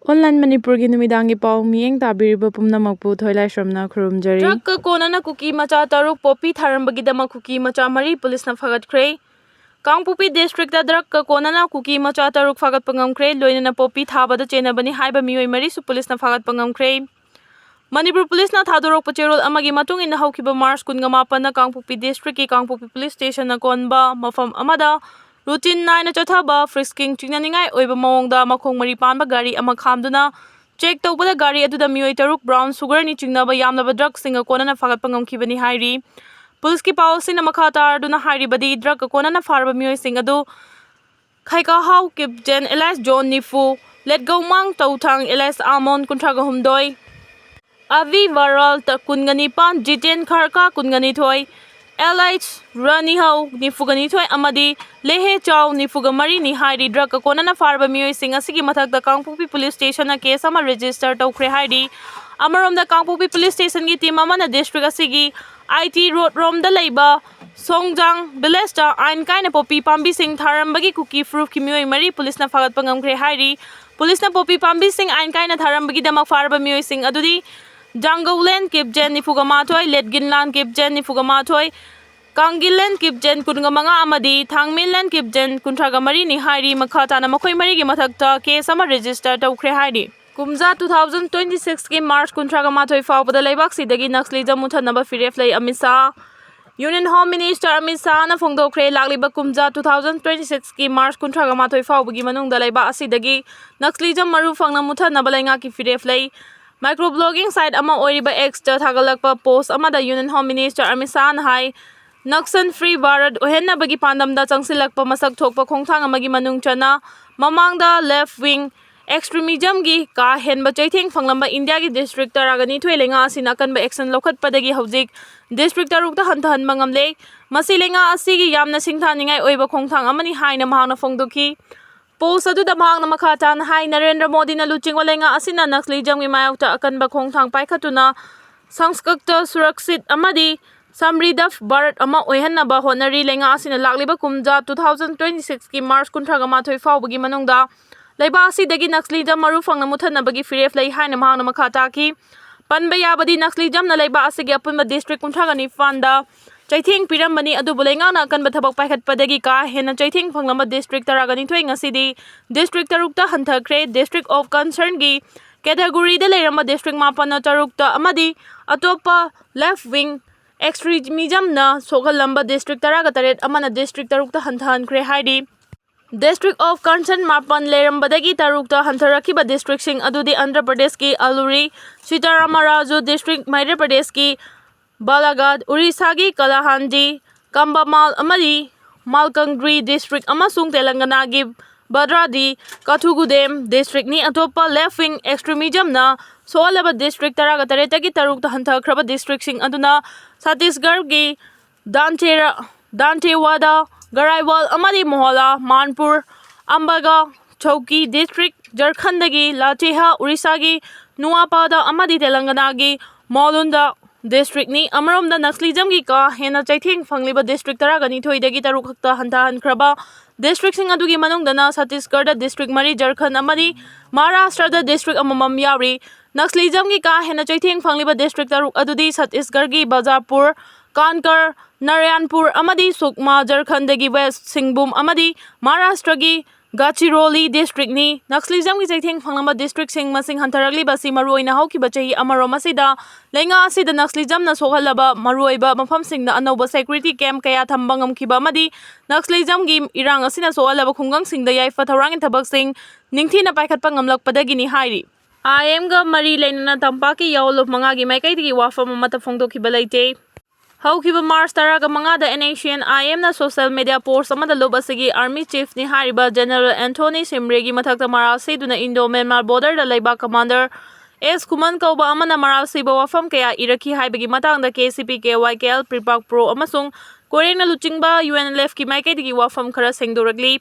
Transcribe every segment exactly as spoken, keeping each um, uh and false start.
Online ꯃꯅꯤꯄꯨꯔꯒꯤ ꯅꯨꯃꯤꯗꯥꯡꯒꯤ ꯄꯥꯎ ꯃꯤꯠꯌꯦꯡ ꯇꯥꯕꯤꯔꯤꯕ ꯄꯨꯝꯅꯃꯛꯄꯨ ꯊꯣꯏꯂꯥꯏꯁ꯭ꯔꯝꯅ ꯈꯨꯔꯨꯝꯖꯔꯤ꯫ ꯗ꯭ꯔꯒꯀ ꯀꯣꯟꯅꯅ ꯀꯨꯀꯤ ꯃꯆꯥ ꯇꯔꯨꯛ ꯄꯣꯄꯤ ꯊꯥꯔꯝꯕꯒꯤꯗꯃꯛ ꯀꯨꯀꯤ ꯃꯆꯥ ꯃꯔꯤ ꯄꯨꯂꯤꯁꯅ ꯐꯥꯒꯠꯈ꯭ꯔꯦ꯫ ꯀꯥꯡꯄꯣꯛꯄꯤ ꯗꯤꯁꯇ꯭ꯔꯤꯛꯇ ꯗ꯭ꯔꯒꯀ ꯀꯣꯟꯅꯅ ꯀꯨꯀꯤ ꯃꯆꯥ ꯇꯔꯨꯛ ꯐꯥꯒꯠꯄ ꯉꯝꯈ꯭ꯔꯦ, ꯂꯣꯏꯅꯅ ꯄꯣꯄꯤ ꯊꯥꯕꯗ ꯆꯦꯟꯅꯕꯅꯤ ꯍꯥꯏꯕ ꯃꯤꯑꯣꯏ ꯃꯔꯤꯁꯨ ꯄꯨꯂꯤꯁꯅ ꯐꯥꯒꯠꯄ ꯉꯝꯈ꯭ꯔꯦ꯫ ꯃꯅꯤꯄꯨꯔ ꯄꯨꯂꯤꯁꯅ ꯊꯥꯗꯣꯔꯛꯄ ꯆꯦꯔꯣꯜ ꯑꯃꯒꯤ ꯃꯇꯨꯡ ꯏꯟꯅ ꯍꯧꯈꯤꯕ ꯃꯥꯔꯆ ꯀꯨꯟꯒ ꯃꯥꯄꯟꯅ ꯀꯥꯡꯄꯣꯛꯄꯤ ꯗꯤꯁꯇ꯭ꯔꯤꯛꯀꯤ ꯀꯥꯡꯄꯣꯛꯄꯤ ꯄꯨꯂꯤꯁ ꯁ꯭ꯇꯦꯁꯟꯅ ꯀꯣꯟꯕ ꯃꯐꯝ ꯑꯃꯗ ꯔꯨꯇꯤꯟ ꯅꯥꯏꯅ ꯆꯠꯊꯕ ꯐ꯭ꯔꯤꯁꯀꯤꯡ ꯆꯤꯡꯅꯅꯤꯡꯉꯥꯏ ꯑꯣꯏꯕ ꯃꯑꯣꯡꯗ ꯃꯈꯣꯡ ꯃꯔꯤ ꯄꯥꯟꯕ ꯒꯥꯔꯤ ꯑꯃ ꯈꯥꯝꯗꯨꯅ ꯆꯦꯛ ꯇꯧꯕꯗ ꯒꯥꯔꯤ ꯑꯗꯨꯗ ꯃꯤꯑꯣꯏ ꯇꯔꯨꯛ ꯕ꯭ꯔꯥꯎꯟ ꯁꯨꯒꯔꯅꯤ ꯆꯤꯡꯅꯕ ꯌꯥꯝꯂꯕ ꯗ꯭ꯔꯒꯁꯤꯡꯒ ꯀꯣꯟꯅꯅ ꯐꯥꯒꯠꯄ ꯉꯝꯈꯤꯕꯅꯤ ꯍꯥꯏꯔꯤ꯫ ꯄꯨꯂꯤꯁꯀꯤ ꯄꯥꯎ ꯑꯁꯤꯅ ꯃꯈꯥ ꯇꯥꯔꯗꯨꯅ ꯍꯥꯏꯔꯤꯕꯗꯤ, ꯗ꯭ꯔꯒꯀ ꯀꯣꯟꯅꯅ ꯐꯥꯔꯕ ꯃꯤꯑꯣꯏꯁꯤꯡ ꯑꯗꯨ ꯈꯩꯀꯥꯍꯥꯎ ꯀꯤꯞꯖꯦꯟ ꯑꯦꯂꯥꯏꯁ ꯖꯣꯟ ꯅꯤꯐꯨ, ꯂꯦꯠꯒꯧꯃꯥꯡ ꯇꯧꯊꯥꯡ ꯑꯦꯂꯥꯏꯁ ꯑꯥꯃꯣꯟ ꯀꯨꯟꯊ꯭ꯔꯥꯒ ꯍꯨꯝꯗꯣꯏ, ꯑꯚꯤ ꯕꯔꯥꯜ ꯇ-, ꯀꯨꯟꯒ ꯅꯤꯄꯥꯟ, ꯖꯤꯇꯦꯟ ꯈꯔꯀꯥ ꯀꯨꯟꯒ ꯅꯤꯊꯣꯏ, ꯑꯦꯜ ꯑꯩꯆ ꯔꯥꯅꯤꯍꯧ ꯅꯤꯐꯨꯒ ꯅꯤꯊꯣꯏ ꯑꯃꯗꯤ ꯂꯦꯍꯦ ꯆꯥꯎ ꯅꯤꯐꯨꯒ ꯃꯔꯤꯅꯤ ꯍꯥꯏꯔꯤ꯫ ꯗ꯭ꯔꯒꯀ ꯀꯣꯟꯅꯅ ꯐꯥꯔꯕ ꯃꯤꯑꯣꯏꯁꯤꯡ ꯑꯁꯤꯒꯤ ꯃꯊꯛꯇ ꯀꯥꯡꯄꯣꯛꯄꯤ ꯄꯨꯂꯤꯁ ꯁ꯭ꯇꯦꯁꯟꯅ ꯀꯦꯁ ꯑꯃ ꯔꯦꯖꯤꯁꯇꯔ ꯇꯧꯈ꯭ꯔꯦ ꯍꯥꯏꯔꯤ꯫ ꯑꯃꯔꯣꯝꯗ ꯀꯥꯡꯄꯣꯛꯄꯤ ꯄꯨꯂꯤꯁ ꯁ꯭ꯇꯦꯁꯟꯒꯤ ꯇꯤꯝ ꯑꯃꯅ ꯗꯤꯁꯇ꯭ꯔꯤꯛ ꯑꯁꯤꯒꯤ ꯑꯥꯏ ꯇꯤ ꯔꯣꯗ ꯔꯣꯝꯗ ꯂꯩꯕ ꯁꯣꯡꯖꯥꯡ ꯚꯤꯂꯦꯖꯇ ꯑꯥꯏꯟ ꯀꯥꯏꯅ ꯄꯣꯄꯤ ꯄꯥꯝꯕꯤꯁꯤꯡ ꯊꯥꯔꯝꯕꯒꯤ ꯀꯨꯀꯤ ꯐꯨꯔꯨꯞꯀꯤ ꯃꯤꯑꯣꯏ ꯃꯔꯤ ꯄꯨꯂꯤꯁꯅ ꯐꯥꯒꯠꯄ ꯉꯝꯈ꯭ꯔꯦ ꯍꯥꯏꯔꯤ꯫ ꯄꯨꯂꯤꯁꯅ ꯄꯣꯄꯤ ꯄꯥꯝꯕꯤꯁꯤꯡ ꯑꯥꯏꯟ ꯀꯥꯏꯅ ꯊꯥꯔꯝꯕꯒꯤꯗꯃꯛ ꯐꯥꯔꯕ ꯃꯤꯑꯣꯏꯁꯤꯡ ꯑꯗꯨꯗꯤ ꯖꯥꯡꯒꯧꯂꯦꯟ ꯀꯤꯞꯖꯦꯟ ꯅꯤꯐꯨꯒ ꯃꯥꯊꯣꯏ, ꯂꯦꯠꯒꯤꯟꯂꯥꯟ ꯀꯤꯞꯖꯦꯟ ꯅꯤꯐꯨꯒ ꯃꯥꯊꯣꯏ, ꯀꯥꯡꯒꯤꯂꯦꯟ ꯀꯤꯞꯖꯦꯟ ꯀꯨꯟꯒ ꯃꯉꯥ ꯑꯃꯗꯤ ꯊꯥꯡꯃꯤꯂꯦꯟ ꯀꯤꯞꯖꯦꯟ ꯀꯨꯟꯊ꯭ꯔꯥꯒ ꯃꯔꯤꯅꯤ ꯍꯥꯏꯔꯤ꯫ ꯃꯈꯥ ꯇꯥꯅ ꯃꯈꯣꯏ ꯃꯔꯤꯒꯤ ꯃꯊꯛꯇ ꯀꯦꯁ ꯑꯃ ꯔꯦꯖꯤꯁꯇꯔ ꯇꯧꯈ꯭ꯔꯦ ꯍꯥꯏꯔꯤ꯫ ꯀꯨꯝꯖꯥ two thousand twenty sixꯀꯤ ꯃꯥꯔꯆ ꯀꯨꯟꯊ꯭ꯔꯥꯒ ꯃꯥꯊꯣꯏ ꯐꯥꯎꯕꯗ ꯂꯩꯕꯥꯛꯁꯤꯗꯒꯤ ꯅꯛꯁꯂꯤꯖꯝ ꯃꯨꯊꯠꯅꯕ ꯐꯤꯔꯦꯞ ꯂꯩ Amit Shah. Union home minister Amit ꯁꯥꯍꯅ ꯐꯣꯡꯗꯣꯛꯈ꯭ꯔꯦ, ꯂꯥꯛꯂꯤꯕ ꯀꯨꯝꯖꯥ two thousand twenty sixꯀꯤ ꯃꯥꯔꯆ ꯀꯨꯟꯊ꯭ꯔꯥꯒ ꯃꯥꯊꯣꯏ ꯐꯥꯎꯕꯒꯤ ꯃꯅꯨꯡꯗ ꯂꯩꯕꯥꯛ ꯑꯁꯤꯗꯒꯤ ꯅꯛꯁꯂꯤꯖꯝ ꯃꯔꯨ ꯐꯪꯅ ꯃꯨꯊꯠꯅꯕ ꯂꯩꯉꯥꯛꯀꯤ ꯐꯤꯔꯦꯞ ꯂꯩ꯫ ꯃꯥꯏꯀ꯭ꯔꯣ ꯕ꯭ꯂꯣꯒꯤꯡ ꯁꯥꯏꯠ ꯑꯃ ꯑꯣꯏꯔꯤꯕ Xꯇ ꯊꯥꯒꯠꯂꯛꯄ ꯄꯣꯁ ꯑꯃꯗ ꯌꯨꯅꯤꯌꯟ ꯍꯣꯝ ꯃꯤꯅꯤꯁꯇꯔ ꯑꯃꯤꯠ ꯁꯥꯍꯅ ꯍꯥꯏ, ꯅꯛꯁꯟ ꯐ꯭ꯔꯤ ꯚꯥꯔꯠ ꯑꯣꯏꯍꯟꯅꯕꯒꯤ ꯄꯥꯟꯗꯝꯗ ꯆꯪꯁꯤꯜꯂꯛꯄ ꯃꯁꯛ ꯊꯣꯛꯄ ꯈꯣꯡꯊꯥꯡ ꯑꯃꯒꯤ ꯃꯅꯨꯡ ꯆꯟꯅ ꯃꯃꯥꯡꯗ ꯂꯦꯐ ꯋꯤꯡ ꯑꯦꯛꯁꯇ꯭ꯔꯤꯃꯤꯖꯝꯒꯤ ꯀꯥ ꯍꯦꯟꯕ ꯆꯩꯊꯦꯡ ꯐꯪꯂꯝꯕ ꯏꯟꯗꯤꯌꯥꯒꯤ ꯗꯤꯁꯇ꯭ꯔꯤꯛ ꯇꯔꯥꯒ ꯅꯤꯊꯣꯏ ꯂꯩꯉꯥꯛ ꯑꯁꯤꯅ ꯑꯀꯟꯕ ꯑꯦꯛꯁꯟ ꯂꯧꯈꯠꯄꯗꯒꯤ ꯍꯧꯖꯤꯛ ꯗꯤꯁꯇ꯭ꯔꯤꯛ ꯇꯔꯨꯛꯇ ꯍꯟꯊꯍꯟꯕ ꯉꯝꯂꯦ꯫ ꯃꯁꯤ ꯂꯩꯉꯥꯛ ꯑꯁꯤꯒꯤ ꯌꯥꯝꯅ ꯁꯤꯡꯊꯥꯅꯤꯡꯉꯥꯏ ꯑꯣꯏꯕ ꯈꯣꯡꯊꯥꯡ ꯑꯃꯅꯤ ꯍꯥꯏꯅ ꯃꯍꯥꯛꯅ ꯐꯣꯡꯗꯣꯛꯈꯤ꯫ ꯄꯣꯁ ꯑꯗꯨꯗ ꯃꯍꯥꯛꯅ ꯃꯈꯥ ꯇꯥꯅ ꯍꯥꯏ, ꯅꯔꯦꯟꯗ꯭ꯔ ꯃꯣꯗꯤꯅ ꯂꯨꯆꯤꯡꯕ ꯂꯩꯉꯥꯛ ꯑꯁꯤꯅ ꯅꯛꯁꯂꯤꯖꯝꯒꯤ ꯃꯥꯌꯣꯛꯇ ꯑꯀꯟꯕ ꯈꯣꯡꯊꯥꯡ ꯄꯥꯏꯈꯠꯇꯨꯅ ꯁꯪꯁꯀ꯭ꯔꯤꯇ ꯁꯨꯔꯛꯁꯤꯠ ꯑꯃꯗꯤ ꯁꯝꯔꯤꯗꯐ ꯚꯥꯔꯠ ꯑꯃ ꯑꯣꯏꯍꯟꯅꯕ ꯍꯣꯠꯅꯔꯤ꯫ ꯂꯩꯉꯥꯛ ꯑꯁꯤꯅ ꯂꯥꯛꯂꯤꯕ ꯀꯨꯝꯖꯥ two thousand twenty sixꯀꯤ ꯃꯥꯔꯆ ꯀꯨꯟꯊ꯭ꯔꯥꯒ ꯃꯥꯊꯣꯏ ꯐꯥꯎꯕꯒꯤ ꯃꯅꯨꯡꯗ ꯂꯩꯕꯥꯛ ꯑꯁꯤꯗꯒꯤ ꯅꯛꯁꯂꯤꯖꯝ ꯃꯔꯨ ꯐꯪꯅ ꯃꯨꯠꯊꯠꯅꯕꯒꯤ ꯐꯤꯔꯦꯞ ꯂꯩ ꯍꯥꯏꯅ ꯃꯍꯥꯛꯅ ꯃꯈꯥ ꯇꯥꯈꯤ꯫ ꯄꯟꯕ ꯌꯥꯕꯗꯤ, ꯅꯛꯁꯂꯤꯖꯝꯅ ꯂꯩꯕꯥꯛ ꯑꯁꯤꯒꯤ ꯑꯄꯨꯟꯕ ꯗꯤꯁꯇ꯭ꯔꯤꯛ ꯀꯨꯟꯊ꯭ꯔꯥꯒ ꯅꯤꯄꯥꯟꯗ ꯆꯩꯊꯦꯡ ꯄꯤꯔꯝꯕꯅꯤ, ꯑꯗꯨꯕꯨ ꯂꯩꯉꯥꯛꯅ ꯑꯀꯟꯕ ꯊꯕꯛ ꯄꯥꯏꯈꯠꯄꯗꯒꯤ ꯀꯥ ꯍꯦꯟꯅ ꯆꯩꯊꯦꯡ ꯐꯪꯂꯝꯕ ꯗꯤꯁꯇ꯭ꯔꯤꯛ ꯇꯔꯥꯒ ꯅꯤꯊꯣꯏ ꯉꯁꯤꯗꯤ ꯗꯤꯁꯇ꯭ꯔꯤꯛ ꯇꯔꯨꯛꯇ ꯍꯟꯊꯈ꯭ꯔꯦ꯫ District of Concernꯒꯤ categoryꯗ ꯂꯩꯔꯝꯕ ꯗꯤꯁꯇ꯭ꯔꯤꯛ ꯃꯥꯄꯟꯅ ꯇꯔꯨꯛꯇ ꯑꯃꯗꯤ ꯑꯇꯣꯞꯄ left wing extremismꯅ ꯁꯣꯛꯍꯜꯂꯝꯕ ꯗꯤꯁꯇ꯭ꯔꯤꯛ ꯇꯔꯥꯒ ꯇꯔꯦꯠ ꯑꯃꯅ ꯗꯤꯁꯇ꯭ꯔꯤꯛ ꯇꯔꯨꯛꯇ ꯍꯟꯊꯍꯟꯈ꯭ꯔꯦ ꯍꯥꯏꯔꯤ꯫ District of Concern ꯃꯥꯄꯟ ꯂꯩꯔꯝꯕꯗꯒꯤ ꯇꯔꯨꯛꯇ ꯍꯟꯊꯔꯛꯈꯤꯕ ꯗꯤꯁꯇ꯭ꯔꯤꯛꯁꯤꯡ ꯑꯗꯨꯗꯤ ꯑꯟꯙ꯭ꯔ ꯄ꯭ꯔꯗꯦꯁꯀꯤ ꯑꯂꯨꯔꯤ ꯁꯤꯇꯥꯔꯥꯃꯔꯥꯖꯨ ꯗꯤꯁꯇ꯭ꯔꯤꯛ, ꯃꯩꯙ꯭ꯔ ꯄ꯭ꯔꯗꯦꯁꯀꯤ ꯕꯥꯂꯥꯘꯥꯠ, ꯎꯔꯤꯁꯥꯒꯤ ꯀꯂꯥꯍꯥꯟꯗꯤ, ꯀꯝꯕꯃꯥꯜ ꯑꯃꯗꯤ ꯃꯥꯜꯀꯪꯒ꯭ꯔꯤ ꯗꯤꯁꯇ꯭ꯔꯤꯛ ꯑꯃꯁꯨꯡ ꯇꯦꯂꯪꯒꯅꯥꯒꯤ ꯚꯗ꯭ꯔꯥꯗꯤ ꯀꯊꯨꯒꯨꯗꯦꯝ ꯗꯤꯁꯇ꯭ꯔꯤꯛꯅꯤ꯫ ꯑꯇꯣꯞꯄ left wing extremismꯅ ꯁꯣꯛꯍꯜꯂꯕ ꯗꯤꯁꯇ꯭ꯔꯤꯛ ꯇꯔꯥꯒ ꯇꯔꯦꯠꯇꯒꯤ ꯇꯔꯨꯛꯇ ꯍꯟꯊꯈ꯭ꯔꯕ ꯗꯤꯁꯇ꯭ꯔꯤꯛꯁꯤꯡ ꯑꯗꯨꯅ ꯁꯠꯇꯤꯁꯒꯔꯒꯤ ꯗꯥꯟꯇꯦꯔꯥ, ꯗꯥꯟꯇꯦꯋꯥꯗꯥ, ꯒꯔꯥꯏꯋꯥꯜ ꯑꯃꯗꯤ ꯃꯣꯍꯣꯂꯥ, ꯃꯥꯟꯄꯨꯔ, ꯑꯝꯕꯥꯒꯥ, ꯆꯧꯀꯤ ꯗꯤꯁꯇ꯭ꯔꯤꯛ, ꯖꯔꯈꯟꯗꯒꯤ ꯂꯥꯇꯦꯍꯥ, ꯎꯔꯤꯁꯥꯒꯤ ꯅꯨꯋꯥꯄꯥꯗꯥ ꯑꯃꯗꯤ ꯇꯦꯂꯪꯒꯅꯥꯒꯤ ꯃꯣꯂꯨꯟꯗ ꯗꯤꯁꯇ꯭ꯔꯤꯛꯅꯤ꯫ ꯑꯃꯔꯣꯝꯗ ꯅꯛꯁꯂꯤꯖꯝꯒꯤ ꯀꯥ ꯍꯦꯟꯅ ꯆꯩꯊꯦꯡ ꯐꯪꯂꯤꯕ ꯗꯤꯁꯇ꯭ꯔꯤꯛ ꯇꯔꯥꯒ ꯅꯤꯊꯣꯏꯗꯒꯤ ꯇꯔꯨꯛ ꯈꯛꯇ ꯍꯟꯊꯍꯟꯈ꯭ꯔꯕ ꯗꯤꯁꯇ꯭ꯔꯤꯛꯁꯤꯡ ꯑꯗꯨꯒꯤ ꯃꯅꯨꯡꯗꯅ ꯁꯠꯇꯤꯁꯒꯔꯗ ꯗꯤꯁꯇ꯭ꯔꯤꯛ ꯃꯔꯤ, ꯖꯔꯈꯟ ꯑꯃꯗꯤ ꯃꯍꯥꯔꯥꯁꯇ꯭ꯔꯗ ꯗꯤꯁꯇ꯭ꯔꯤꯛ ꯑꯃꯃꯝ ꯌꯥꯎꯔꯤ꯫ ꯅꯛꯁꯂꯤꯖꯝꯒꯤ ꯀꯥ ꯍꯦꯟꯅ ꯆꯩꯊꯦꯡ ꯐꯪꯂꯤꯕ ꯗꯤꯁꯇ꯭ꯔꯤꯛ ꯇꯔꯨꯛ ꯑꯗꯨꯗꯤ ꯁꯠꯇꯤꯁꯒꯔꯒꯤ ꯕꯖꯥꯄꯨꯔ, ꯀꯥꯟꯀꯔ, ꯅꯥꯔꯥꯌꯟꯄꯨꯔ ꯑꯃꯗꯤ ꯁꯨꯛꯃꯥ, ꯖꯔꯈꯟꯗꯒꯤ ꯋꯦꯁ ꯁꯤꯡꯚꯨꯝ ꯑꯃꯗꯤ ꯃꯍꯥꯔꯥꯁꯇ꯭ꯔꯒꯤ ꯒꯥꯆꯤꯔꯣꯂꯤ ꯗꯤꯁꯇ꯭ꯔꯤꯛꯅꯤ꯫ ꯅꯛꯁꯂꯤꯖꯝꯒꯤ ꯆꯩꯊꯦꯡ ꯐꯪꯂꯝꯕ ꯗꯤꯁꯇ꯭ꯔꯤꯛꯁꯤꯡ ꯃꯁꯤꯡ ꯍꯟꯊꯔꯛꯂꯤꯕ ꯑꯁꯤ ꯃꯔꯨꯑꯣꯏꯅ ꯍꯧꯈꯤꯕ ꯆꯍꯤ ꯑꯃꯔꯣꯝ ꯑꯁꯤꯗ ꯂꯩꯉꯥꯛ ꯑꯁꯤꯗ ꯅꯛꯁꯂꯤꯖꯝꯅ ꯁꯣꯛꯍꯜꯂꯕ ꯃꯔꯨꯑꯣꯏꯕ ꯃꯐꯝꯁꯤꯡꯗ ꯑꯅꯧꯕ security camp ꯀꯌꯥ ꯊꯝꯕ ꯉꯝꯈꯤꯕ ꯑꯃꯗꯤ ꯅꯛꯁꯂꯤꯖꯝꯒꯤ ꯏꯔꯥꯡ ꯑꯁꯤꯅ ꯁꯣꯛꯍꯜꯂꯕ ꯈꯨꯡꯒꯪꯁꯤꯡꯗ ꯌꯥꯏꯐ ꯊꯧꯔꯥꯡꯒꯤ ꯊꯕꯛꯁꯤꯡ ꯅꯤꯡꯊꯤꯅ ꯄꯥꯏꯈꯠꯄ ꯉꯝꯂꯛꯄꯗꯒꯤꯅꯤ ꯍꯥꯏꯔꯤ꯫ IMꯒ ꯃꯔꯤ ꯂꯩꯅꯅ ꯇꯝꯄꯥꯛꯀꯤ ꯌꯥꯑꯣꯟꯂꯨꯞ ꯃꯉꯥꯒꯤ ꯃꯥꯏꯀꯩꯗꯒꯤ ꯋꯥꯐꯝ ꯑꯃꯠꯇ ꯐꯣꯡꯗꯣꯛꯈꯤꯕ ꯂꯩꯇꯦ꯫ ꯍꯧꯈꯤꯕ ꯃꯥꯔꯆ ꯇꯔꯥꯒ ꯃꯉꯥꯗ NSCN-IMꯅ social media post ꯑꯃꯗ ꯂꯨꯞ ꯑꯁꯤꯒꯤ army chiefꯅꯤ ꯍꯥꯏꯔꯤꯕ General Anthony Shimreꯒꯤ ꯃꯊꯛꯇ ꯃꯔꯥꯜ ꯁꯤꯗꯨꯅ Indo-Myanmar borderꯗ ꯂꯩꯕꯥꯛ commander S ꯈꯨꯃꯟ ꯀꯧꯕ ꯑꯃꯅ ꯃꯔꯥꯜ ꯁꯤꯕ ꯋꯥꯐꯝ ꯀꯌꯥ ꯏꯔꯛꯈꯤ ꯍꯥꯏꯕꯒꯤ ꯃꯇꯥꯡꯗ KCP, KYKL, PREPAK, PRO ꯑꯃꯁꯨꯡ ꯀꯣꯏꯔꯦꯡꯅ ꯂꯨꯆꯤꯡꯕ UNLFꯀꯤ ꯃꯥꯏꯀꯩꯗꯒꯤ ꯋꯥꯐꯝ ꯈꯔ ꯁꯦꯡꯗꯣꯔꯛꯂꯤ꯫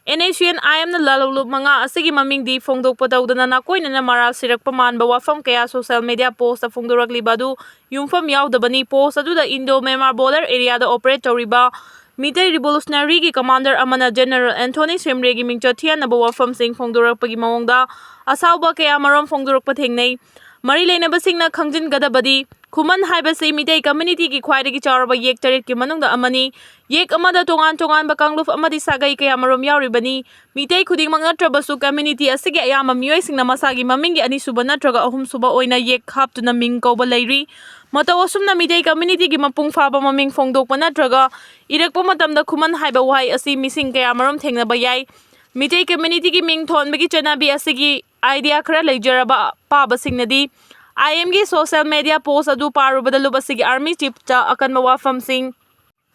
NSCN-IMꯅ ꯂꯥꯜꯍꯧꯂꯨꯞ ꯃꯉꯥ ꯑꯁꯤꯒꯤ ꯃꯃꯤꯡꯗꯤ ꯐꯣꯡꯗꯣꯛꯄ ꯇꯧꯗꯅ ꯅꯥꯀꯣꯏꯅꯅ ꯃꯔꯥꯜ ꯁꯤꯔꯛꯄ ꯃꯥꯟꯕ ꯋꯥꯐꯝ ꯀꯌꯥ social media postꯇ ꯐꯣꯡꯗꯣꯔꯛꯂꯤꯕ ꯑꯗꯨ ꯌꯨꯝꯐꯝ ꯌꯥꯎꯗꯕꯅꯤ꯫ Post ꯑꯗꯨꯗ Indo-Myanmar border areaꯗ operate ꯇꯧꯔꯤꯕ ꯃꯤꯇꯩ ꯔꯤꯚꯣꯂꯨꯁꯅꯔꯤꯒꯤ ꯀꯃꯥꯟꯗꯔ ꯑꯃꯅ ꯖꯦꯅꯔꯦꯜ ꯑꯦꯟꯊꯣꯅꯤ ꯁꯦꯝꯔꯦꯒꯤ ꯃꯤꯡꯆꯠ ꯊꯤꯍꯟꯅꯕ ꯋꯥꯐꯝꯁꯤꯡ ꯐꯣꯡꯗꯣꯔꯛꯄꯒꯤ ꯃꯑꯣꯡꯗ ꯑꯁꯥꯎꯕ ꯀꯌꯥꯃꯔꯨꯝ ꯐꯣꯡꯗꯣꯔꯛꯄ ꯊꯦꯡꯅꯩ꯫ ꯃꯔꯤ ꯂꯩꯅꯕꯁꯤꯡꯅ ꯈꯪꯖꯤꯟꯒꯗꯕꯗꯤ, ꯈꯨꯃꯟ ꯍꯥꯏꯕꯁꯤ ꯃꯤꯇꯩ ꯀꯝꯃ꯭ꯌꯨꯅꯤꯇꯤꯒꯤ ꯈ꯭ꯋꯥꯏꯗꯒꯤ ꯆꯥꯎꯔꯕ ꯌꯦꯛ ꯇꯔꯦꯠꯀꯤ ꯃꯅꯨꯡꯗ ꯑꯃꯅꯤ꯫ ꯌꯦꯛ ꯑꯃꯗ ꯇꯣꯉꯥꯟ ꯇꯣꯉꯥꯟꯕ ꯀꯥꯡꯂꯨꯞ ꯑꯃꯗꯤ ꯁꯥꯒꯩ ꯀꯌꯥꯃꯔꯨꯝ ꯌꯥꯎꯔꯤꯕꯅꯤ꯫ ꯃꯤꯇꯩ ꯈꯨꯗꯤꯡꯃꯛ ꯅꯠꯇ꯭ꯔꯕꯁꯨ ꯀꯝꯃ꯭ꯌꯨꯅꯤꯇꯤ ꯑꯁꯤꯒꯤ ꯑꯌꯥꯝꯕ ꯃꯤꯑꯣꯏꯁꯤꯡꯅ ꯃꯁꯥꯒꯤ ꯃꯃꯤꯡꯒꯤ ꯑꯅꯤꯁꯨꯕ ꯅꯠꯇ꯭ꯔꯒ ꯑꯍꯨꯝꯁꯨꯕ ꯑꯣꯏꯅ ꯌꯦꯛ ꯍꯥꯞꯇꯨꯅ ꯃꯤꯡ ꯀꯧꯕ ꯂꯩꯔꯤ꯫ ꯃꯇꯧ ꯑꯁꯨꯝꯅ ꯃꯤꯇꯩ ꯀꯝꯃ꯭ꯌꯨꯅꯤꯇꯤꯒꯤ ꯃꯄꯨꯡ ꯐꯥꯕ ꯃꯃꯤꯡ ꯐꯣꯡꯗꯣꯛꯄ ꯅꯠꯇ꯭ꯔꯒ ꯏꯔꯛꯄ ꯃꯇꯝꯗ ꯈꯨꯃꯟ ꯍꯥꯏꯕ ꯋꯥꯍꯩ ꯑꯁꯤ ꯃꯤꯁꯤꯡ ꯀꯌꯥꯃꯔꯨꯝ ꯊꯦꯡꯅꯕ ꯌꯥꯏ꯫ ꯃꯤꯇꯩ ꯀꯝꯃ꯭ꯌꯨꯅꯤꯇꯤꯒꯤ ꯃꯤꯡ ꯊꯣꯟꯕꯒꯤ ꯆꯠꯅꯕꯤ ꯑꯁꯤꯒꯤ ꯑꯥꯏꯗꯤꯌꯥ ꯈꯔ ꯂꯩꯖꯔꯕ ꯄꯥꯕꯁꯤꯡꯅꯗꯤ, ꯑꯥꯏ ꯑꯦꯝꯒꯤ ꯁꯣꯁꯤꯌꯦꯜ ꯃꯦꯗꯤꯌꯥ ꯄꯣꯁ ꯑꯗꯨ ꯄꯥꯔꯨꯕꯗ ꯂꯨꯞ ꯑꯁꯤꯒꯤ ꯑꯥꯔꯃꯤ ꯆꯤꯐꯇ ꯑꯀꯟꯕ ꯋꯥꯐꯝꯁꯤꯡ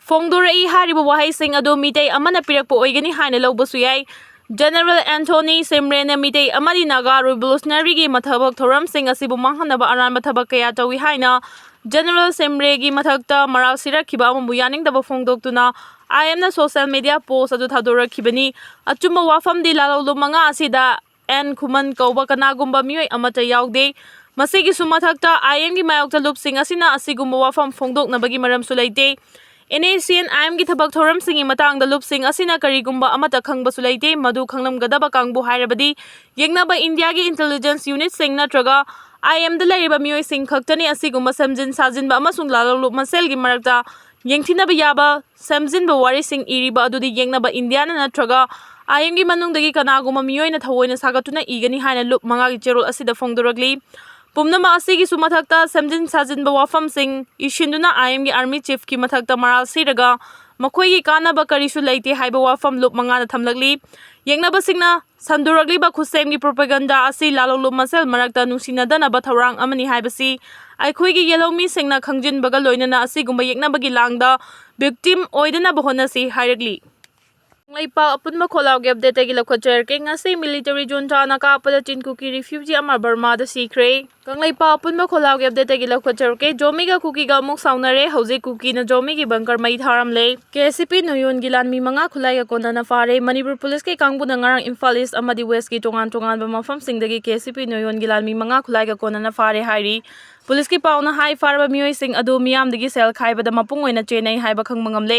ꯐꯣꯡꯗꯣꯔꯛꯏ꯫ ꯍꯥꯏꯔꯤꯕ ꯋꯥꯍꯩꯁꯤꯡ ꯑꯗꯨ ꯃꯤꯇꯩ ꯑꯃꯅ ꯄꯤꯔꯛꯄ ꯑꯣꯏꯒꯅꯤ ꯍꯥꯏꯅ ꯂꯧꯕꯁꯨ ꯌꯥꯏ꯫ ꯖꯦꯅꯔꯦꯜ ꯑꯦꯟꯊꯣꯅꯤ ꯁꯦꯝꯔꯦꯅ ꯃꯤꯇꯩ ꯑꯃꯗꯤ ꯅꯥꯒꯥ ꯔꯤꯚꯣꯂꯨꯁꯅꯔꯤꯒꯤ ꯊꯕꯛ ꯊꯧꯔꯝꯁꯤꯡ ꯑꯁꯤꯕꯨ ꯃꯥꯡꯍꯟꯅꯕ ꯑꯔꯥꯟꯕ ꯊꯕꯛ ꯀꯌꯥ ꯇꯧꯏ ꯍꯥꯏꯅ ꯖꯦꯅꯔꯦꯜ ꯁꯦꯝꯔꯦꯒꯤ ꯃꯊꯛꯇ ꯃꯔꯥꯜ ꯁꯤꯔꯛꯈꯤꯕ ꯑꯃꯕꯨ ꯌꯥꯅꯤꯡꯗꯕ ꯐꯣꯡꯗꯣꯛꯇꯨꯅ ꯑꯥꯏ ꯑꯦꯝꯅ ꯁꯣꯁꯤꯌꯦꯜ ꯃꯦꯗꯤꯌꯥ ꯄꯣꯁ ꯑꯗꯨ ꯊꯥꯗꯣꯔꯛꯈꯤꯕꯅꯤ꯫ ꯑꯆꯨꯝꯕ ꯋꯥꯐꯝꯗꯤ, ꯂꯥꯂꯣꯡꯂꯨꯞ ꯃꯉꯥ ꯑꯁꯤꯗ ꯑꯦꯟ ꯈꯨꯃꯟ ꯀꯧꯕ ꯀꯅꯥꯒꯨꯝꯕ ꯃꯤꯑꯣꯏ ꯑꯃꯠꯇ ꯌꯥꯎꯗꯦ꯫ ꯃꯁꯤꯒꯤꯁꯨ ꯃꯊꯛꯇ ꯑꯥꯏ ꯑꯦꯝꯒꯤ ꯃꯥꯌꯣꯛꯇ ꯂꯨꯞꯁꯤꯡ ꯑꯁꯤꯅ ꯑꯁꯤꯒꯨꯝꯕ ꯋꯥꯐꯝ ꯐꯣꯡꯗꯣꯛꯅꯕꯒꯤ ꯃꯔꯝꯁꯨ ꯂꯩꯇꯦ꯫ ꯑꯦꯟ ꯑꯦ ꯁꯤ ꯑꯦꯟ ꯑꯥꯏ ꯑꯦꯝꯒꯤ ꯊꯕꯛ ꯊꯧꯔꯝꯁꯤꯡꯒꯤ ꯃꯇꯥꯡꯗ ꯂꯨꯞꯁꯤꯡ ꯑꯁꯤꯅ ꯀꯔꯤꯒꯨꯝꯕ ꯑꯃꯠꯇ ꯈꯪꯕꯁꯨ ꯂꯩꯇꯦ꯫ ꯃꯗꯨ ꯈꯪꯂꯝꯒꯗꯕ ꯀꯥꯡꯕꯨ ꯍꯥꯏꯔꯕꯗꯤ ꯌꯦꯛꯅꯕ ꯏꯟꯗꯤꯌꯥꯒꯤ ꯏꯟꯇꯦꯂꯤꯖꯦꯟꯁ ꯌꯨꯅꯤꯠꯁꯤꯡ ꯅꯠꯇ꯭ꯔꯒ ꯑꯥꯏ ꯑꯦꯝꯗ ꯂꯩꯔꯤꯕ ꯃꯤꯑꯣꯏꯁꯤꯡ ꯈꯛꯇꯅꯤ꯫ ꯑꯁꯤꯒꯨꯝꯕ ꯁꯦꯝꯖꯤꯟ ꯁꯥꯖꯤꯟꯕ ꯑꯃꯁꯨꯡ ꯂꯥꯂꯣꯡꯂꯨꯞ ꯃꯁꯦꯜꯒꯤ ꯃꯔꯛꯇ ꯌꯦꯡꯊꯤꯅꯕ ꯌꯥꯕ ꯁꯦꯝꯖꯤꯟꯕ ꯋꯥꯔꯤꯁꯤꯡ ꯏꯔꯤꯕ ꯑꯗꯨꯗꯤ ꯌꯦꯛꯅꯕ ꯏꯟꯗꯤꯌꯥꯅ ꯅꯠꯇ꯭ꯔꯒ ꯑꯥꯏ ꯑꯦꯝꯒꯤ ꯃꯅꯨꯡꯗꯒꯤ ꯀꯅꯥꯒꯨꯝꯕ ꯃꯤꯑꯣꯏꯅ ꯊꯑꯣꯏꯅ ꯁꯥꯒꯠꯇꯨꯅ ꯏꯒꯅꯤ ꯍꯥꯏꯅ ꯂꯨꯞ ꯃꯉꯥꯒꯤ ꯆꯦꯔꯣꯜ ꯑꯁꯤꯗ ꯐꯣꯡꯗꯣꯔꯛꯂꯤ꯫ ꯄꯨꯝꯅꯃꯛ ꯑꯁꯤꯒꯤꯁꯨ ꯃꯊꯛꯇ ꯁꯦꯝꯖꯤꯟ ꯁꯥꯖꯤꯟꯕ ꯋꯥꯐꯝꯁꯤꯡ ꯏꯁꯤꯟꯗꯨꯅ ꯑꯥꯏ ꯑꯦꯝꯒꯤ ꯑꯥꯔꯃꯤ ꯆꯤꯐꯀꯤ ꯃꯊꯛꯇ ꯃꯔꯥꯜ ꯁꯤꯔꯒ ꯃꯈꯣꯏꯒꯤ ꯀꯥꯟꯅꯕ ꯀꯔꯤꯁꯨ ꯂꯩꯇꯦ ꯍꯥꯏꯕ ꯋꯥꯐꯝ ꯂꯨꯞ ꯃꯉꯥꯅ ꯊꯝꯂꯛꯂꯤ꯫ ꯌꯦꯛꯅꯕꯁꯤꯡꯅ ꯁꯟꯗꯣꯔꯛꯂꯤꯕ ꯈꯨꯠꯁꯦꯝꯒꯤ ꯄ꯭ꯔꯣꯄꯦꯒꯟꯗꯥ ꯑꯁꯤ ꯂꯥꯂꯣꯡꯂꯨꯞ ꯃꯁꯦꯜ ꯃꯔꯛꯇ ꯅꯨꯡꯁꯤꯅꯗꯅꯕ ꯊꯧꯔꯥꯡ ꯑꯃꯅꯤ ꯍꯥꯏꯕꯁꯤ ꯑꯩꯈꯣꯏꯒꯤ ꯌꯦꯜꯍꯧꯃꯤꯁꯤꯡꯅ ꯈꯪꯖꯤꯟꯕꯒ ꯂꯣꯏꯅꯅ ꯑꯁꯤꯒꯨꯝꯕ ꯌꯦꯛꯅꯕꯒꯤ ꯂꯥꯡꯗ ꯚꯤꯛꯇꯤꯝ ꯑꯣꯏꯗꯅꯕ ꯍꯣꯠꯅꯁꯤ ꯍꯥꯏꯔꯛꯂꯤ꯫ ꯀꯪꯂꯩꯄꯥꯛ ꯑꯄꯨꯟꯕ ꯈꯣꯜꯂꯥꯎꯒꯤ ꯑꯞꯗꯦꯠꯇꯒꯤ ꯂꯧꯈꯠꯆꯔꯛꯀꯦ꯫ ꯉꯁꯤ ꯃꯤꯂꯤꯇꯔꯤ ꯖꯨꯟꯇꯥꯅ ꯀꯥꯞꯄꯗ ꯆꯤꯟ ꯀꯨꯀꯤ ꯔꯤꯐ꯭ꯌꯨꯖꯤ ꯑꯃ ꯕꯔꯃꯥꯗ ꯁꯤꯈ꯭ꯔꯦ꯫ ꯀꯪꯂꯩꯄꯥꯛ ꯑꯄꯨꯟꯕ ꯈꯣꯜꯂꯥꯎꯒꯤ ꯑꯞꯗꯦꯠꯇꯒꯤ ꯂꯧꯈꯠꯆꯔꯛꯀꯦ꯫ ꯖꯣꯃꯤꯒ ꯀꯨꯀꯤꯒ ꯑꯃꯨꯛ ꯁꯥꯎꯅꯔꯦ꯫ ꯍꯧꯖꯤꯛ ꯀꯨꯀꯤꯅ ꯖꯣꯃꯤꯒꯤ ꯕꯪꯀꯔ ꯃꯩ ꯊꯥꯔꯝꯂꯦ꯫ ꯀꯦ ꯑꯦꯁ ꯁꯤ ꯄꯤ ꯅꯣꯌꯣꯟꯒꯤ ꯂꯥꯟꯃꯤ ꯃꯉꯥ ꯈꯨꯠꯂꯥꯏꯒ ꯀꯣꯟꯅꯅ ꯐꯥꯔꯦ꯫ ꯃꯅꯤꯄꯨꯔ ꯄꯨꯂꯤꯁꯀꯤ ꯀꯥꯡꯕꯨꯅ ꯉꯔꯥꯡ ꯏꯝꯐꯥꯜ ꯏꯁ ꯑꯃꯗꯤ ꯋꯦꯁꯀꯤ ꯇꯣꯉꯥꯟ ꯇꯣꯉꯥꯟꯕ ꯃꯐꯝꯁꯤꯡꯗꯒꯤ ꯀꯦ ꯑꯦꯁ ꯁꯤ ꯄꯤ ꯅꯣꯌꯣꯟꯒꯤ ꯂꯥꯟꯃꯤ ꯃꯉꯥ ꯈꯨꯠꯂꯥꯏꯒ ꯀꯣꯟꯅꯅ ꯐꯥꯔꯦ ꯍꯥꯏꯔꯤ꯫ ꯄꯨꯂꯤꯁꯀꯤ ꯄꯥꯎꯅ ꯍꯥꯏ, ꯐꯥꯔꯕ ꯃꯤꯑꯣꯏꯁꯤꯡ ꯑꯗꯨ ꯃꯤꯌꯥꯝꯗꯒꯤ ꯁꯦꯜ ꯈꯥꯏꯕꯗ ꯃꯄꯨꯡ ꯑꯣꯏꯅ ꯆꯦꯟꯅꯩ ꯍꯥꯏꯕ ꯈꯪꯕ ꯉꯝꯂꯦ꯫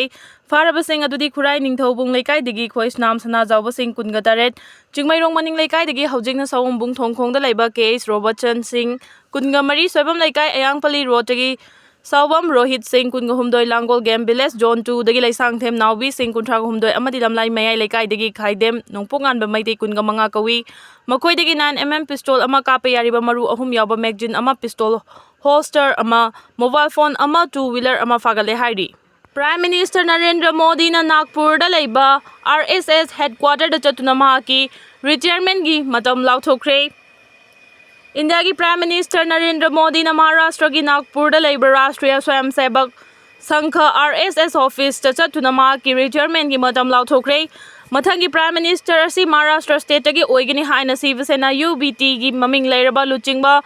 ꯐꯥꯔꯕꯁꯤꯡ ꯑꯗꯨꯗꯤ ꯈꯨꯔꯥꯏ ꯅꯤꯡꯊꯧꯕꯨꯡ ꯂꯩꯀꯥꯏꯗꯒꯤ ꯈꯣꯏꯁꯅꯥꯝ ꯁꯅꯥꯖꯥꯎꯕꯁꯤꯡ ꯀꯨꯟꯒ ꯇꯔꯦꯠ, ꯆꯤꯡꯃꯩꯔꯣꯡ ꯃꯅꯤꯡ ꯂꯩꯀꯥꯏꯗꯒꯤ ꯍꯧꯖꯤꯛꯅ ꯁꯑꯣꯝꯕꯨꯡ ꯊꯣꯡꯈꯣꯡꯗ ꯂꯩꯕ ꯀꯦ ꯑꯩꯆ ꯔꯣꯕꯔꯠꯁꯟ ꯁꯤꯡ ꯀꯨꯟꯒ ꯃꯔꯤ, ꯁꯣꯏꯕꯝ ꯂꯩꯀꯥꯏ ꯑꯌꯥꯡꯄꯜꯂꯤ ꯔꯣꯗꯇꯒꯤ ꯁꯥꯎꯕꯝ ꯔꯣꯍꯤꯠ ꯁꯤꯡ ꯀꯨꯟꯒ ꯍꯨꯝꯗꯣꯏ, ꯂꯥꯡꯒꯣꯜ ꯒꯦꯝ ꯚꯤꯂꯦꯖ ꯖꯣꯟ ꯇꯨꯗꯒꯤ ꯂꯩꯁꯥꯡꯊꯦꯝ ꯅꯥꯎꯕꯤ ꯁꯤꯡ ꯀꯨꯟꯊ꯭ꯔꯥꯒ ꯍꯨꯝꯗꯣꯏ ꯑꯃꯗꯤ ꯂꯝꯂꯥꯏ ꯃꯌꯥꯏ ꯂꯩꯀꯥꯏꯗꯒꯤ ꯈꯥꯏꯗꯦꯝ ꯅꯣꯡꯄꯣꯛ ꯉꯥꯟꯕ ꯃꯩꯇꯩ ꯀꯨꯟꯒ ꯃꯉꯥ ꯀꯧꯏ꯫ ꯃꯈꯣꯏꯗꯒꯤ ꯅꯥꯏꯟ ꯑꯦꯝ ꯑꯦꯝ ꯄꯤꯁꯇꯣꯜ ꯑꯃ, ꯀꯥꯞꯄ ꯌꯥꯔꯤꯕ ꯃꯔꯨ ꯑꯍꯨꯝ ꯌꯥꯎꯕ ꯃꯦꯒꯖꯤꯟ ꯑꯃ, ꯄꯤꯁꯇꯣꯜ ꯍꯣꯜꯁꯇꯔ ꯑꯃ, ꯃꯣꯕꯥꯏꯜ ꯐꯣꯟ ꯑꯃ, ꯇꯨ ꯋꯤꯂꯔ ꯑꯃ ꯐꯥꯒꯠꯂꯦ ꯍꯥꯏꯔꯤ꯫ ꯄ꯭ꯔꯥꯏꯝ ꯃꯤꯅꯤꯁꯇꯔ ꯅꯔꯦꯟꯗ꯭ꯔ ꯃꯣꯗꯤꯅ ꯅꯥꯒꯄꯨꯔꯗ ꯂꯩꯕ ꯑꯥꯔ ꯑꯦꯁ ꯑꯦꯁ ꯍꯦꯗꯀ꯭ꯋꯥꯇꯔꯗ ꯆꯠꯇꯨꯅ ꯃꯍꯥꯛꯀꯤ ꯔꯤꯇꯥꯌꯔꯃꯦꯟꯒꯤ ꯃꯇꯝ ꯂꯥꯎꯊꯣꯛꯈ꯭ꯔꯦ꯫ ꯏꯟꯗꯤꯌꯥꯒꯤ ꯄ꯭ꯔꯥꯏꯝ ꯃꯤꯅꯤꯁꯇꯔ ꯅꯔꯦꯟꯗ꯭ꯔ ꯃꯣꯗꯤꯅ ꯃꯍꯥꯔꯥꯁꯇ꯭ꯔꯒꯤ ꯅꯥꯒꯄꯨꯔꯗ ꯂꯩꯕ ꯔꯥꯁꯇ꯭ꯔꯤꯌꯥ ꯁ꯭ꯋꯌꯝ ꯁꯦꯕꯛ ꯁꯪꯘ, ꯑꯥꯔ ꯑꯦꯁ ꯑꯦꯁ, ꯑꯣꯐꯤꯁꯇ ꯆꯠꯇꯨꯅ ꯃꯍꯥꯛꯀꯤ ꯔꯤꯇꯥꯌꯔꯃꯦꯟꯒꯤ ꯃꯇꯝ ꯂꯥꯎꯊꯣꯛꯈ꯭ꯔꯦ꯫ ꯃꯊꯪꯒꯤ ꯄ꯭ꯔꯥꯏꯝ ꯃꯤꯅꯤꯁꯇꯔ ꯑꯁꯤ ꯃꯍꯥꯔꯥꯁꯇ꯭ꯔ ꯁ꯭ꯇꯦꯠꯇꯒꯤ ꯑꯣꯏꯒꯅꯤ ꯍꯥꯏꯅ ꯁꯤꯕ ꯁꯦꯅꯥ, ꯌꯨ ꯕꯤ ꯇꯤꯒꯤ ꯃꯃꯤꯡ ꯂꯩꯔꯕ ꯂꯨꯆꯤꯡꯕ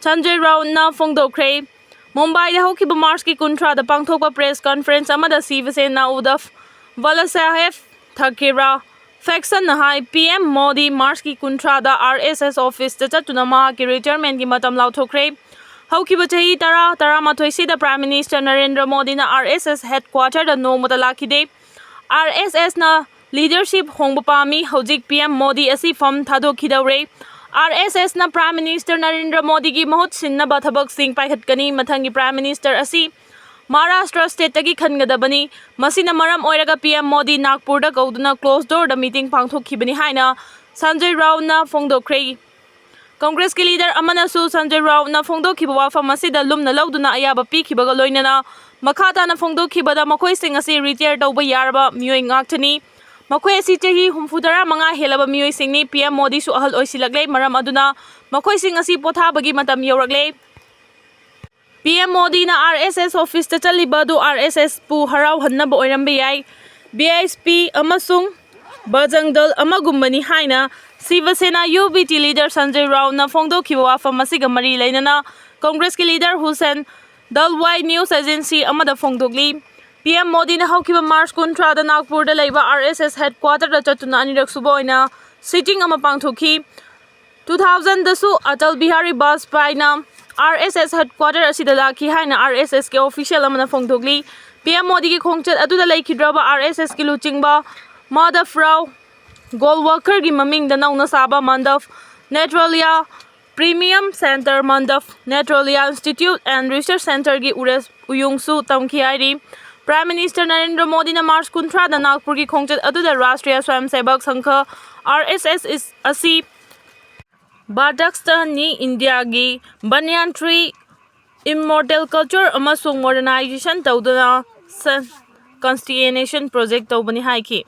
ꯁꯟꯖꯣꯏ ꯔꯥꯎꯠꯅ ꯐꯣꯡꯗꯣꯛꯈ꯭ꯔꯦ꯫ ꯃꯨꯝꯕꯥꯏꯗ ꯍꯧꯈꯤꯕ ꯃꯥꯔꯆꯀꯤ ꯀꯨꯟꯊ꯭ꯔꯥꯗ ꯄꯥꯡꯊꯣꯛꯄ ꯄ꯭ꯔꯦꯁ ꯀꯟꯐꯔꯦꯟꯁ ꯑꯃꯗ ꯁꯤꯕ ꯁꯦꯅꯥ ꯎꯗꯞ ꯕꯥꯂꯥꯁꯥꯍꯦꯕ ꯊꯥꯀꯔꯦ ꯐꯦꯛꯁꯟꯅ ꯍꯥꯏ, ꯄꯤ ꯑꯦꯝ ꯃꯣꯗꯤ ꯃꯥꯔꯆꯀꯤ ꯀꯨꯟꯊ꯭ꯔꯥꯗ ꯑꯥꯔ ꯑꯦꯁ ꯑꯦꯁ ꯑꯣꯐꯤꯁꯇ ꯆꯠꯇꯨꯅ ꯃꯍꯥꯛꯀꯤ ꯔꯤꯇꯥꯌꯔꯃꯦꯟꯒꯤ ꯃꯇꯝ ꯂꯥꯎꯊꯣꯛꯈ꯭ꯔꯦ꯫ ꯍꯧꯈꯤꯕ ꯆꯍꯤ ꯇꯔꯥ, ꯇꯔꯥꯃꯥꯊꯣꯏꯁꯤꯗ ꯄ꯭ꯔꯥꯏꯝ ꯃꯤꯅꯤꯁꯇꯔ ꯅꯔꯦꯟꯗ꯭ꯔ ꯃꯣꯗꯤꯅ ꯑꯥꯔ ꯑꯦꯁ ꯑꯦꯁ ꯍꯦꯗꯀ꯭ꯋꯥꯇꯔꯗ ꯅꯣꯡꯃꯇ ꯂꯥꯛꯈꯤꯗꯦ꯫ ꯑꯥꯔ ꯑꯦꯁ ꯑꯦꯁꯅ ꯂꯤꯗꯔꯁꯤꯞ ꯍꯣꯡꯕ ꯄꯥꯝꯃꯤ꯫ ꯍꯧꯖꯤꯛ ꯄꯤ ꯑꯦꯝ ꯃꯣꯗꯤ ꯑꯁꯤ ꯐꯝ ꯊꯥꯗꯣꯛꯈꯤꯗꯧꯔꯦ꯫ ꯑꯥꯔ ꯑꯦꯁ ꯑꯦꯁꯅ ꯄ꯭ꯔꯥꯏꯝ ꯃꯤꯅꯤꯁꯇꯔ ꯅꯔꯦꯟꯗ꯭ꯔ ꯃꯣꯗꯤꯒꯤ ꯃꯍꯨꯠ ꯁꯤꯟꯅꯕ ꯊꯕꯛꯁꯤꯡ ꯄꯥꯏꯈꯠꯀꯅꯤ꯫ ꯃꯊꯪꯒꯤ ꯄ꯭ꯔꯥꯏꯝ ꯃꯤꯅꯤꯁꯇꯔ ꯑꯁꯤ ꯃꯍꯥꯔꯥꯁꯇ꯭ꯔ ꯁ꯭ꯇꯦꯠꯇꯒꯤ ꯈꯟꯒꯗꯕꯅꯤ꯫ ꯃꯁꯤꯅ ꯃꯔꯝ ꯑꯣꯏꯔꯒ ꯄꯤ ꯑꯦꯝ ꯃꯣꯗꯤ ꯅꯥꯒꯄꯨꯔꯗ ꯀꯧꯗꯨꯅ ꯀ꯭ꯂꯣꯖ ꯗꯣꯔꯗ ꯃꯤꯇꯤꯡ ꯄꯥꯡꯊꯣꯛꯈꯤꯕꯅꯤ ꯍꯥꯏꯅ ꯁꯟꯖꯣꯏ ꯔꯥꯎꯠꯅ ꯐꯣꯡꯗꯣꯛꯈ꯭ꯔꯦ꯫ ꯀꯪꯒ꯭ꯔꯦꯁꯀꯤ ꯂꯤꯗꯔ ꯑꯃꯅꯁꯨ ꯁꯟꯖꯣꯏ ꯔꯥꯎꯠꯅ ꯐꯣꯡꯗꯣꯛꯈꯤꯕ ꯋꯥꯐꯝ ꯑꯁꯤꯗ ꯂꯨꯝꯅ ꯂꯧꯗꯨꯅ ꯑꯌꯥꯕ ꯄꯤꯈꯤꯕꯒ ꯂꯣꯏꯅꯅ ꯃꯈꯥ ꯇꯥꯅ ꯐꯣꯡꯗꯣꯛꯈꯤꯕꯗ ꯃꯈꯣꯏꯁꯤꯡ ꯑꯁꯤ ꯔꯤꯇꯥꯌꯔ ꯇꯧꯕ ꯌꯥꯔꯕ ꯃꯤꯑꯣꯏ ꯉꯥꯛꯇꯅꯤ꯫ ꯃꯈꯣꯏ ꯑꯁꯤ ꯆꯍꯤ ꯍꯨꯝꯐꯨ ꯇꯔꯥ ꯃꯉꯥ ꯍꯦꯜꯂꯕ ꯃꯤꯑꯣꯏꯁꯤꯡꯅꯤ꯫ ꯄꯤ ꯑꯦꯝ ꯃꯣꯗꯤꯁꯨ ꯑꯍꯜ ꯑꯣꯏꯁꯤꯜꯂꯛꯂꯦ꯫ ꯃꯔꯝ ꯑꯗꯨꯅ ꯃꯈꯣꯏꯁꯤꯡ ꯑꯁꯤ ꯄꯣꯊꯥꯕꯒꯤ ꯃꯇꯝ ꯌꯧꯔꯛꯂꯦ꯫ ꯄꯤ ꯑꯦꯝ ꯃꯣꯗꯤꯅ ꯑꯥꯔ ꯑꯦꯁ ꯑꯦꯁ ꯑꯣꯐꯤꯁꯇ ꯆꯠꯂꯤꯕ ꯑꯗꯨ ꯑꯥꯔ ꯑꯦꯁ ꯑꯦꯁꯄꯨ ꯍꯔꯥꯎꯍꯟꯅꯕ ꯑꯣꯏꯔꯝꯕ ꯌꯥꯏ꯫ ꯕꯤ ꯑꯦꯁ ꯄꯤ ꯑꯃꯁꯨꯡ ꯕꯖꯔꯪ ꯗꯜ ꯑꯃꯒꯨꯝꯕꯅꯤ ꯍꯥꯏꯅ ꯁꯤꯕ ꯁꯦꯅꯥ, U B T leader Sanjoy ꯔꯥꯎꯠꯅ ꯐꯣꯡꯗꯣꯛꯈꯤꯕ ꯋꯥꯐꯝ ꯑꯁꯤꯒ ꯃꯔꯤ ꯂꯩꯅꯅ ꯀꯪꯒ꯭ꯔꯦꯁꯀꯤ ꯂꯤꯗꯔ ꯍꯨꯁꯦꯟ ꯗꯜꯋꯥꯏ ꯅ꯭ꯌꯨꯁ ꯑꯦꯖꯦꯟꯁꯤ ꯑꯃꯗ ꯐꯣꯡꯗꯣꯛꯂꯤ꯫ ꯄꯤ ꯑꯦꯝ ꯃꯣꯗꯤꯅ ꯍꯧꯈꯤꯕ ꯃꯥꯔꯆ ꯀꯨꯟꯊ꯭ꯔꯥꯗ ꯅꯥꯒꯄꯨꯔꯗ ꯂꯩꯕ ꯑꯥꯔ ꯑꯦꯁ ꯑꯦꯁ ꯍꯦꯗꯀ꯭ꯋꯥꯇꯔꯗ ꯆꯠꯇꯨꯅ ꯑꯅꯤꯔꯛ ꯁꯨꯕ ꯑꯣꯏꯅ ꯁꯤꯇꯤꯡ ꯑꯃ ꯄꯥꯡꯊꯣꯛꯈꯤ꯫ ꯇꯨ ꯊꯥꯎꯖꯟꯗꯁꯨ ꯑꯇꯜ ꯕꯤꯍꯥꯔꯤ ꯕꯥꯖꯄꯥꯏꯅ R S S headquarter ꯑꯁꯤꯗ ꯂꯥꯛꯈꯤ ꯍꯥꯏꯅ R S S ꯀꯤ official ꯑꯃꯅ ꯐꯣꯡꯗꯣꯛꯂꯤ꯫ P M ꯃꯣꯗꯤꯒꯤ ꯈꯣꯡꯆꯠ ꯑꯗꯨꯗ ꯂꯩꯈꯤꯗ꯭ꯔꯕ R S S ꯀꯤ ꯂꯨꯆꯤꯡꯕ ꯃꯥꯙꯕ ꯔꯥꯎ ꯒꯣꯜꯋꯜꯀꯔꯒꯤ ꯃꯃꯤꯡꯗ ꯅꯧꯅ ꯁꯥꯕ ꯃꯟꯗꯞ ꯅꯦꯇ꯭ꯔꯣꯂꯤꯌꯥ Premium Center, ꯃꯟꯗꯞ ꯅꯦꯇ꯭ꯔꯣꯂꯤꯌꯥ Institute and Research Centreꯒꯤ ꯎꯔꯦꯁ ꯎꯌꯨꯡꯁꯨ ꯇꯝꯈꯤ ꯍꯥꯏꯔꯤ꯫ Prime Minister ꯅꯔꯦꯟꯗ꯭ꯔ ꯃꯣꯗꯤꯅ March ꯀꯨꯟꯊ꯭ꯔꯥꯗ ꯅꯥꯒꯄꯨꯔꯒꯤ ꯈꯣꯡꯆꯠ ꯑꯗꯨꯗ ꯔꯥꯁꯇ꯭ꯔꯤꯌꯥ ꯁ꯭ꯋꯌꯝ ꯁꯦꯕꯛ ꯁꯪꯘ, R S S, ꯑꯁꯤ ꯕꯥꯔꯗꯛꯁꯇꯅꯤ ꯏꯟꯗꯤꯌꯥꯒꯤ banyan tree immortal culture ꯑꯃꯁꯨꯡ modernization ꯇꯧꯗꯨꯅ constitution project ꯇꯧꯕꯅꯤ ꯍꯥꯏꯈꯤ꯫